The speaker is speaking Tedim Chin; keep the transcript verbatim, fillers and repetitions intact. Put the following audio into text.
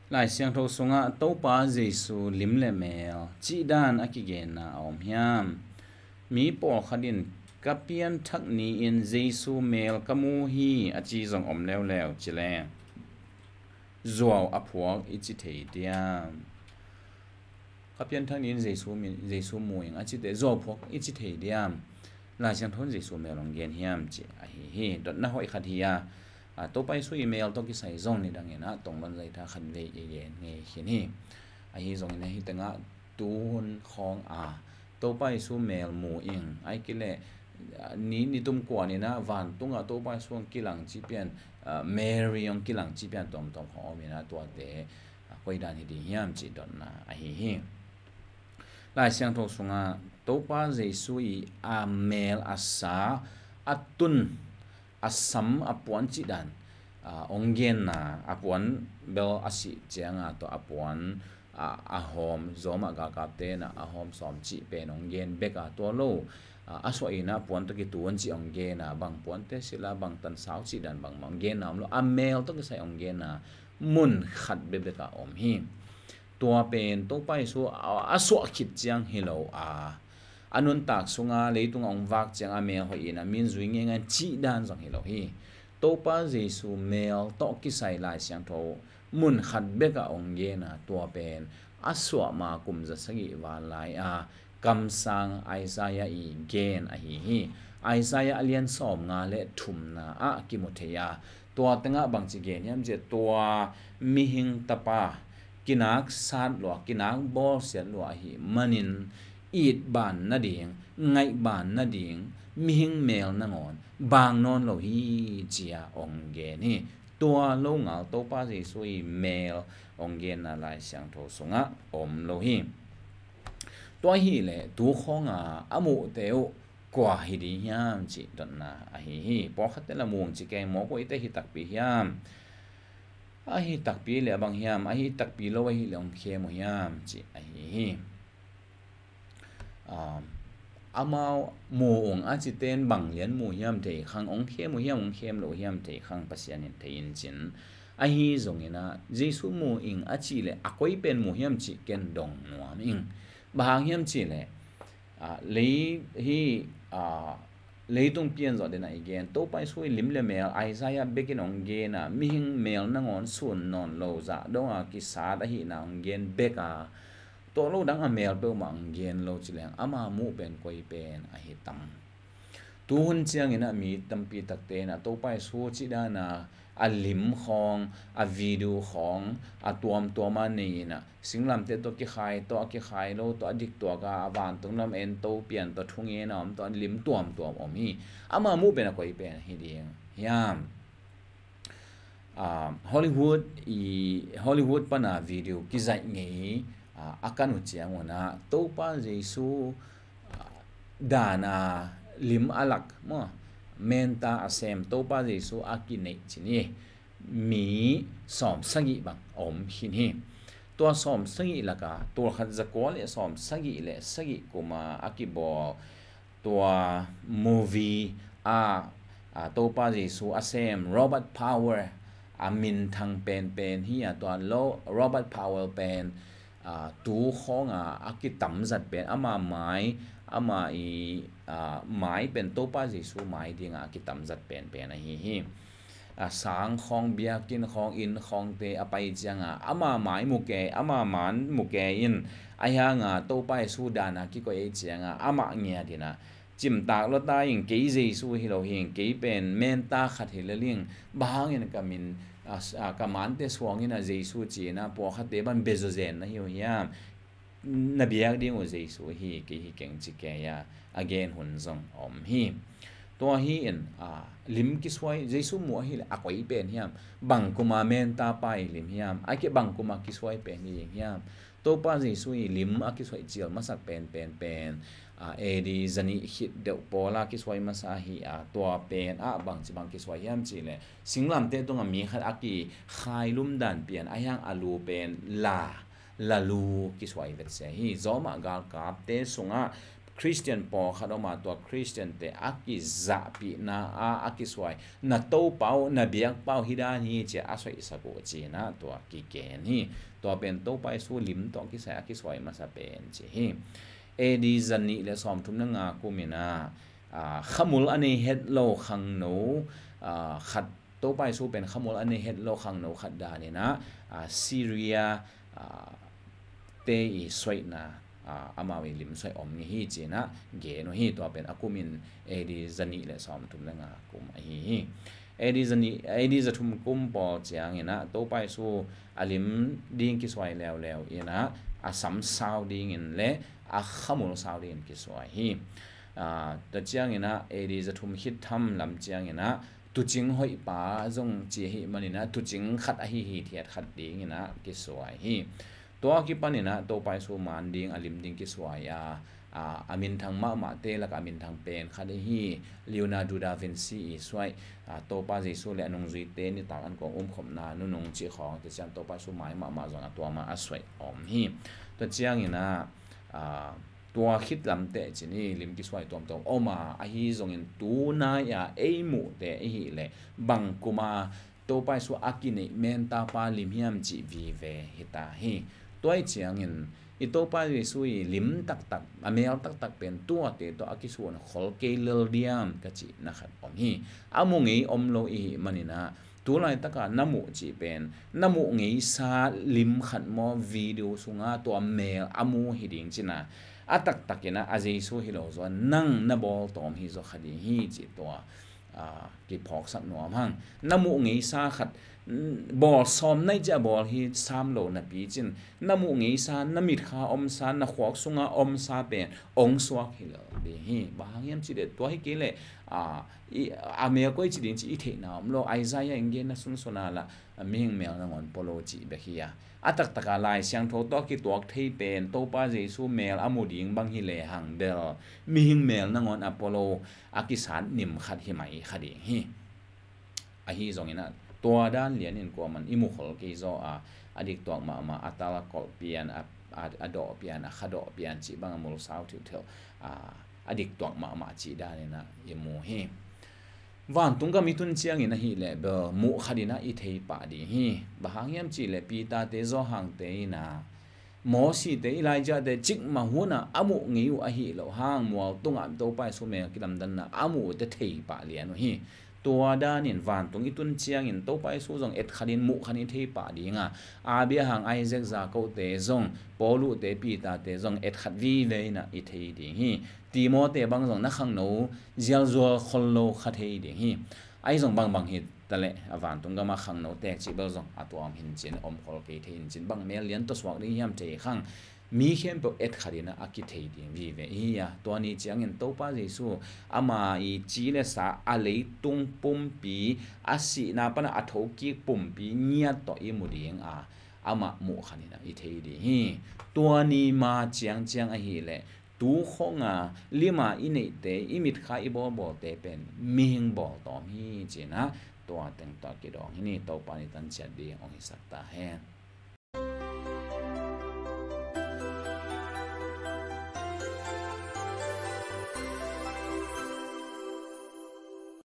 Lai Siangtho sungah Topa Jesu lim le mel cihdan a kigenna a om hiam? Mi pawlkhat in ka pianthak ni-in Jesu mel ka mu hi a ci zong om leuleu ci leng zuau a phuak i ci thei diam? Ka pianthak ni-in Jesu, Jesu mu ing a cite zuau phuak i ci thei diam? Lai Siangtho in Jesu mel hong gen hiam ci ahi hi. Dotna hoih khat hi a, a, Topa Jesu i mel tawh kisai zong nidangin a tonglawn zaitha khat vei i gen ngei khin hi. Ahi zongin ahi tengah tuhun khawng a Topa Jesu mel mu ing ai kile ni, nitum kuanin a vantungah Topa Jesu hong kilang ci pian, a, Mary hong kilang ci pian tuamtuam khawng omin a tuate, a, koidan hi ding hiam ci dotna ahi hi. Lai Siangtho sungah Topa Jesu i a mel a sa a tun a sam a puan cihdan, a, hong genna, a puan bel a sih cianga tawh a puan, a, a hawm, Roma galkapte na a hawm sawm cih pen hong gen bek a tua lo, a, a suah ina puan tawh kitun cih hong gen a, bang puante sila, bang tansau cihdan bangmah hong gen a om lo, a mel tawh kisai hong gen a mun khat bekbek a om hi. Tua pen Topa Jesu a, a suah khit ciang hi lo a, a nuntak sunga leitung a hong vak ciang a mel hoih ina min zui ngeingai cihdan zong hi lo hi. Topa Jesu mel tawh kisai Lai Siangtho mun khat bek a hong gen a, tua pen a suah ma kum za sagih val lai a kamsang Isaiah i gen ahi hi. Isaiah a lian sawm nga le thumna ah kimu thei a, tua tengah bangci gen hiam ciah, tua mihing tapa kinak sat lua, kinak bawlsiat lua ahi manin it ban nading, ngaih ban nading mihing mel nangawn bang nawn lo hi cia hong gen hi. Tua lo ngal Topa Jesu i mel hong genna Lai Siangtho sungah om lo hi. Tua hi leh tu khawnga a muhte uh kua hi ding hiam cih dotna ahi hi. Pawlkhatte la muang ci keng maw, kua ite hi takpi hiam? A hi takpi le a bang hiam? A hi takpi lo ahi le hong khem uh hiam cih ahi hi. Um, amau mu ung a citen bang lian mu hiam thei khang, hong khem uh hiam, hong khem lo hiam thei khang Pasian in thei in cin. Ahi zongin a Jesu mu ing a cih le a koi pen mu hiam cih ken dong nuam ing. Bang hang hiam cih le, a, lei hi, a, leitung pian zawh dena i gen Topa Jesu i lim le mel Isaiah bekin hong gen a, mihing mel nangawn sun nawn lo zah donga kisat ahihna hong gen bek a, tawh lo dang a mel peuhmah hong gen lo ci leng ama muh pen koi pen ahi tam? Tuhun ciangin a mi tampi takte in a Topa Jesu cih dana a lim khawng, a video khawng, a tuamtuam a nei in a singlamteh tawh kikhai tawh, a kikhai lo tawh, a diktuak a, a vantung lam en to pian tawh, thungen a om tawh, a lim tuamtuam om hi. Ama muh pen a koi pen hi ding hiam? Ah, Hollywood i, Hollywood pana video kizaih ngei, ah, a kan uh ciangun a Topa Jesu, ah, dana lim a lak maw, menta a sem Topa Jesu a kineih cin hi. Mi sawm sagih bang om khin hi. Tua sawm sagih laka tul khat za kua le sawm sagih le sagih kuma a kibawl tua movie a, a, Topa Jesu a sem Robert Powell a minthang penpen hi a, tua lo Robert Powell pen, a, tu khawnga a kitamzat pen ama mai, ama i, a, mai pen Topa Jesu mai dinga a kitamzat penpen ahi hi. A, sang khawng, biakinn khawng, inn khawngte a pai cianga ama mai mu kei, ama man mu kei in, a hianga Topa Jesu dana kikoih ei cianga amah ngiat in a, cimtak lua ta ing, kei Jesu hi lo hi ing, kei pen menta khat hi lel ing, bang hangin ka min, a, a, ka mante suangin a Jesu ci-in a pawlkhatte ban bezaw zen na hi uh hiam? Na biak ding uh Jesu hi, kei hi keng ci kei a, a gen hun zong om hi. Tua hi in, a, lim kisuai, Jesu muh ahi le a koi pen hiam? Bang kuma menta pa i lim hiam? A ke bang kuma kisuai pen i ding hiam? Topa Jesu i lim a kisuai cial masak pen, pen, pen, a, A D zanih khit deuh pawla kisuai masa hi a, tua pen a bangci bang kisuai hiam cih le singlamteh tunga mi khat a kikhai lumdan pian a hiang a lu pen la, la lu kisuai vet sia hi. Zawmah galkapte sungah Khristian pawlkhat om a, tua Khristiante a kizahpihna a a kisuai, na Topa uh, na biakpa uh hi dan hi ci a a soihsak uh ci-in ah tua kigen hi. Tua pen Topa Jesu lim tawh kisai a kisuai masa pen ci hi. A D zanih le sawmthum le nga kum in ah, aa, khamul a nei het lo khangno, aa, khat, Topa Jesu pen khamul a nei het lo khangno khat dan in ah, aa, Syria, aa, te i soihna, aa, amau i limsoih om hi ci-in ah gen uh hi. Tua pen a kum in A D zanih le sawmthum le nga kum ahi hi. A D zanih, A D zathum kum pawl ciangin ah Topa Jesu a lim ding kisuai leuleu in ah, a sam sau dingin le a khamul sau dingin kisuai hi. Aa, tua ciangin ah A D zathum khit tham lam ciangin ah tuucing hoihpa zong ci ahih manin ah tuucing khat ahi hithiat khat dingin ah kisuai hi. Tua kipanin ah Topa Jesu man ding, a lim ding kisuai a, a, a minthang mahmahte lakah a minthang pen khat ahi Leonardo da Vinci i suaih, a, Topa Jesu le a nungzuite nitak an kong umkhopna nunung cih khawng, tua ciang Topa Jesu mai mahmah zong a tua mah a suaih om hi. Tua ciangin ah, a, tua khit lam teh cin hi, lim kisuai tuamtuam om a, ahi zongin tunai a ei muhte i hih leh bang kum a Topa Jesu a kineih menta pa lim hiam cih vive hi ta hi. Tua ahih ciangin i Topa Jesu i lim taktak, a mel taktak pen tuate tawh a kisuan khol kei lel diam ka cihna khat om hi. A mu ngei om lo i hih manin ah, tu laitaka na muh cih pen, na muh ngeisa lim khat maw, video sunga tua mel a mu hi ding cin a, a taktakin ah a Jesu hi lo zaw, nang na bawl tawm hi zaw kha ding hi cih tua, aa, kiphawksak nuam hang. Na muh ngeisa khat, mm, bawl sawm naih ciah bawl hi sam lo napi cin, na muh ngeisa, na mitkha omsa, na khuak sunga omsa pen ong suak hi lo ding hi. Bang hang hiam cih leh tua hi kei leh, aa, i, a mel koi ci ding cih i theihna om lo. Isaiah in genna sunsun a lah, a, mihing mel nangawn pua lo cih bek hi a, a taktaka Lai Siangtho tawh a kituak thei pen Topa Jesu mel a mu ding bang hi lehang bel mihing mel nangawn a pua lo, a kisat nim khat hi mai kha ding hi. Ahi zongin ah tua dan lianin kuaman i mukhol kei zaw a, a diktuak mahmah, a tal a kolh pian, a, a, a dawh pian, a kha dawh pian cih bang a mulsau thiuhthiuh, a, a diktuak mahmah cih danin ah i mu hi. Vantung gam i tun ciangin ahih leh bel muh khatin ah i thei pah ding hi. Bang hang hiam cih leh Peter-te, Johan-te in ah, Moses-te, Elijah-te cikmah hunah a muh ngei uh ahih loh hang mual tungah Topa Jesu mel kilamdanna a muh uhte thei pah lian uh hi. Tua danin vantung i tun ciangin Topa Jesu zong et khatin muh khatin i thei pah ding a, Abraham, Isaac, Jacob-te zong, Paul-te, Peter-te zong et khat vive in ah i thei ding hi. Timothy bang zong na khangno zialzual khol lo kha thei ding hi. Ahi zong bangbang hi taleh a vantung gama khangno tek cih bel zong a tuam hin cin, om khol kei thei hin cin, bang mel lian tawh suak ding hiam thei khang. Mi khempeuh et khatin ah a kithei ding vive i hi a, tua ni ciangin Topa Jesu ama i ci le sa, a leitung pumpi, a sihna panah a thokik pumpi ngiat tawh i mu ding a, amah muh khatin ah i thei ding hi. Tua ni ma ciangciang ahih leh tu khong a lima i neihte, i mitkha i bawlbawlte pen mihing bawltawm hi cin ah, tua teng tawh kidawng hi ni. Topa in i tanciat ding hong hisak ta hen.